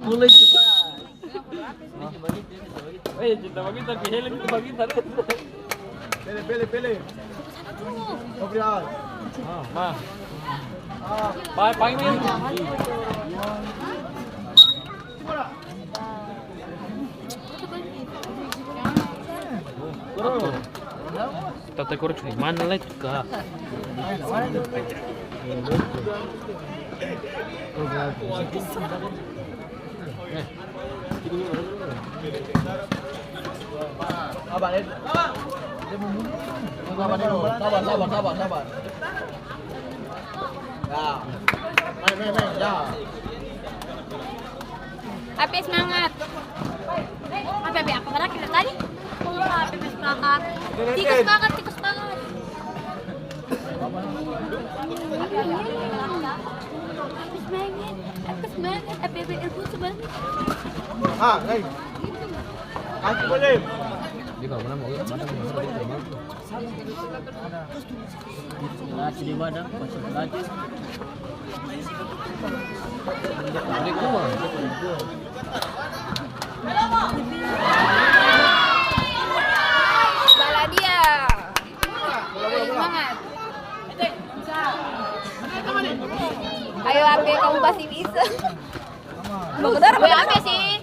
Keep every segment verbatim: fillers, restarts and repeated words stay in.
Mulai cepat. Eh, cinta bagi tapi helm itu bagi taruh. Pele, pele, pele. Gabriel. Ah, ma. Pai, pai, main. Tata koro cuma mana lai tu ka. Sabar, eh. Sabar, sabar, sabar, sabar. Ya. Main, main, main. Ya. Ape semangat. Ape, ape, apa barang kita tadi? Oh, ape, ape semangat. Tikus semangat, tikus semangat. Aku semangat, aku semangat, apa, apa, aku semangat. Ah, hei. Aku boleh. Dia kalau mana mau, mana mau, mana mau. Lagi di mana? Masuk lagi. Dari gua. Bala dia. Semangat. Ayo, Ape, kamu pasti bisa. Bener, Ape sih.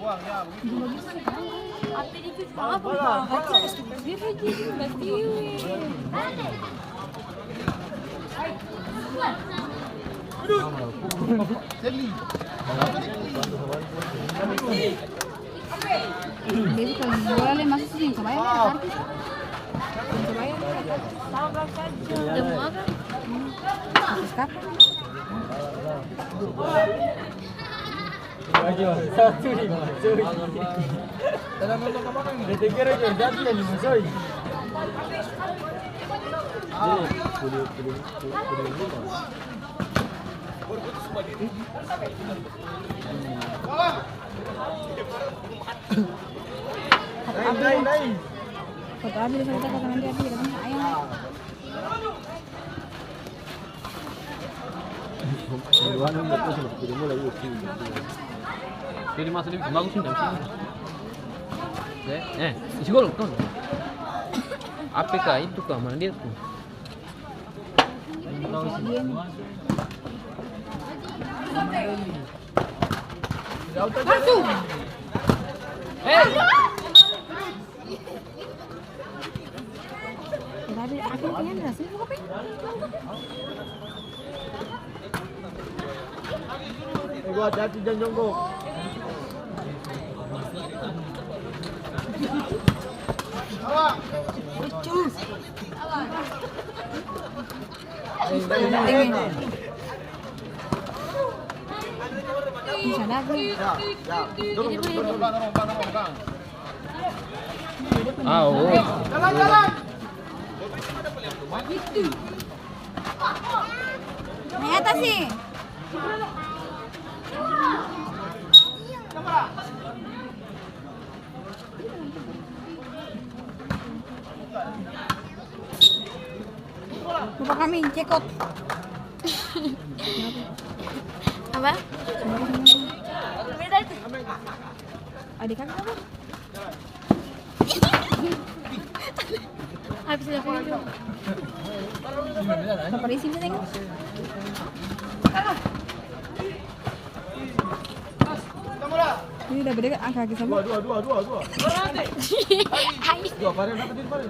Jadi kalau bola le masuk sini, coba ya, artis. Coba ya, artis. Udah mau apa? Terus kapan? Satu lima, sorry. Tenang, nonton kemana ini? Bete kira juara satu yang lima, sorry. Naik, naik, naik. Foto Abi, foto, foto nanti Abi, ayo. Jadi masa dia bagus nih dari sini. Eh, eh, isi gol, Ton. Apa kah itu kah? Mana dia tuh? Langsung. Hei. Tapi aku pengen nasi, aku pengen. Eh, gua hati-hati, jangan jongkok. Awas. Ini sadar nih. Ya, ya. Dorong, dorong, dorong, dorong, dorong. Ah, oh. Jalan, jalan. Naik atas sih. Lupa kami cekot. Apa? Ada kami apa? Habis udah pergi tuh. Apa di sini, Neng? Ini udah beda, angka lagi sama. Dua, dua, dua, dua, dua. Hai. Dua, Fahri, dapat ini, Fahri.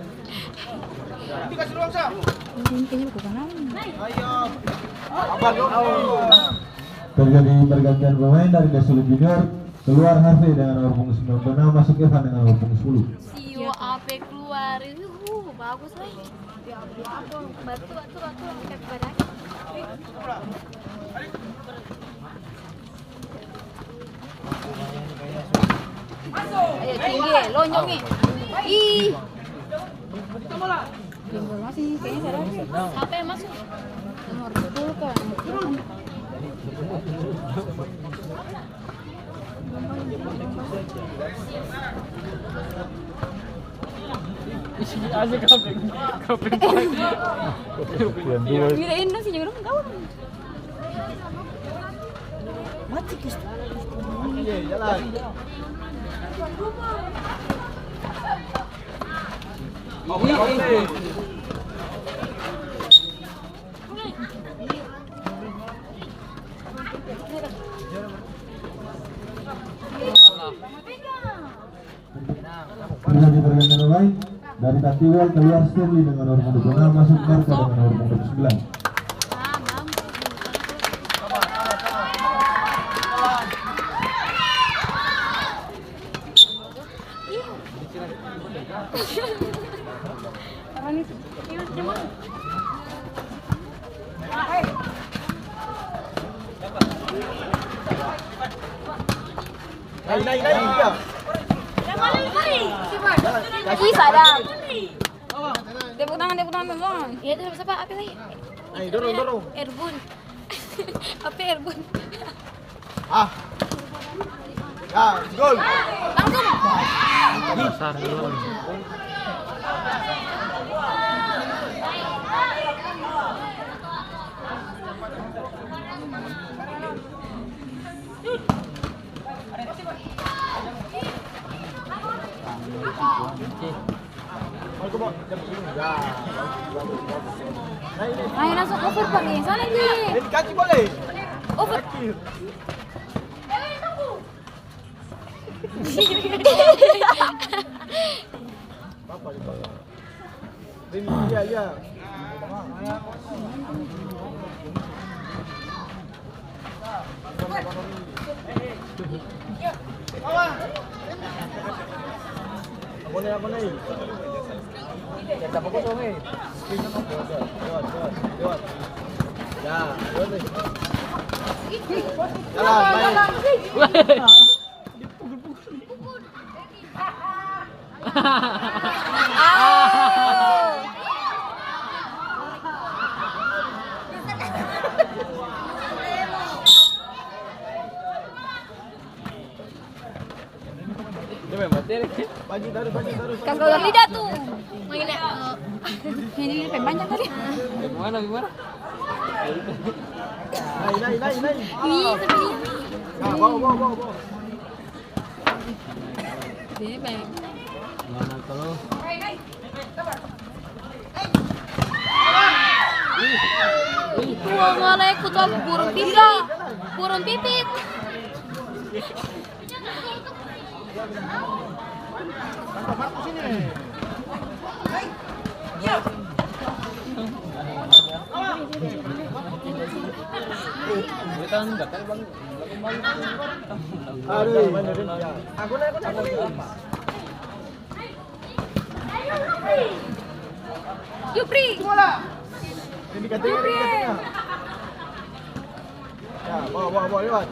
Ini kasih ruang, Sam. Ini kayaknya bukan naon. Ayo. Abang, dong. Terjadi pergantian pemain dari Desulut Junior, keluar Harvey dengan nomor punggung sembilan puluh enam, masuk Evan dengan nomor punggung sepuluh. Sio, Ape keluar. Uh, bagus, eh. Batu, batu, batu, angkat badan. Ayo, tinggi, eh, lonjong, eh. Ih. Informasi kayaknya salah. Siapa yang masuk? Nomor sepuluh kan? Isi aja kapling, kapling. Yang dua. Kirain dong sih, jangan dong kawan. Mati, Gusti. Oke, jalan. Sudah di pergantian pemain, dari Katiwal keluar Sterling dengan nomor punggung dua puluh enam, masuk Marka dengan nomor punggung dua puluh sembilan. Naik, naik, naik, iya. Wih, sadap. Tepuk tangan, tepuk tangan, tepuk tangan. Iya, itu siapa? Apa lagi? Ayo, dorong, dorong. Erbun. Apa Erbun? Ah. Ya, gol. Langsung. Besar, gol. Ayo, langsung over, Pak, nih. Sana, Ji. Over. Iya, iya. Abone, abone. Jangan sampai kosong, eh. Lewat, lewat, lewat, lewat. Ya, lewat, eh. Jalan, main. Dia main materi. Pagi tarus, pagi tarus. Kas kau lidah tuh. Main ya. Ini pengen panjang tadi. Gimana, gimana? Naik, naik, naik, naik. Ini seperti ini. Nah, bawa, bawa, bawa, bawa. Sini, Bang. Mana kalau? Itu ngoleh kucok burung pipit. Burung pipit. Aduh. Jupri. Ini katanya, ini katanya. Ya, bawa, bawa, bawa lewat.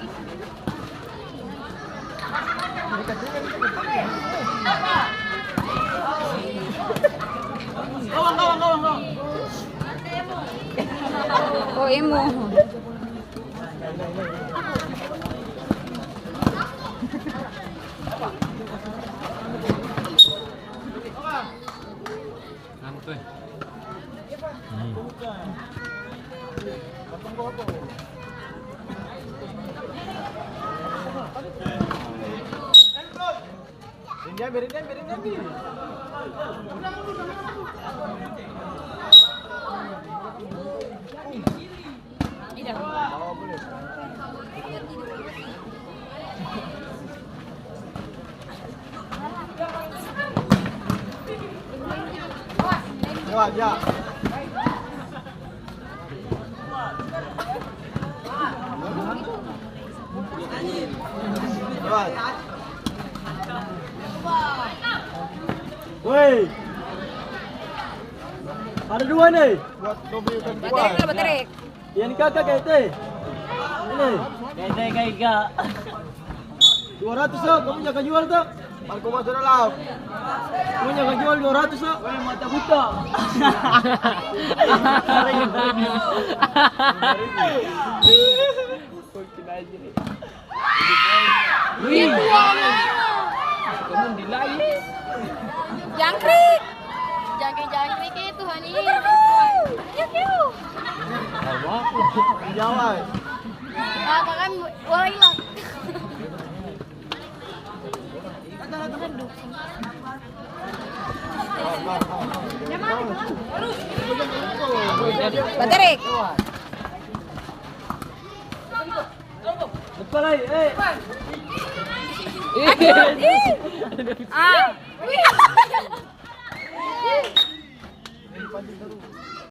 Oh, emo. Santuy. Hmm. Lewat, ya. Lewat. Woi. Ada dua nih. Buat Dobi dan Baterai, Tuan. Baterai. Yang kakak K T. Ini. K T K I K. Dua ratus, so. Kamu jaga jual, to? Marco masuk dalam. Kamu jaga jual dua ratus, so. Weh, mata buta. Wih. Kamu di lain. Jangkrik. Jangkrik-jangkrik itu, Tuhan ini. Kiu, kiu. Jawa. Nah, kan orang hilang. Batarik. Ah.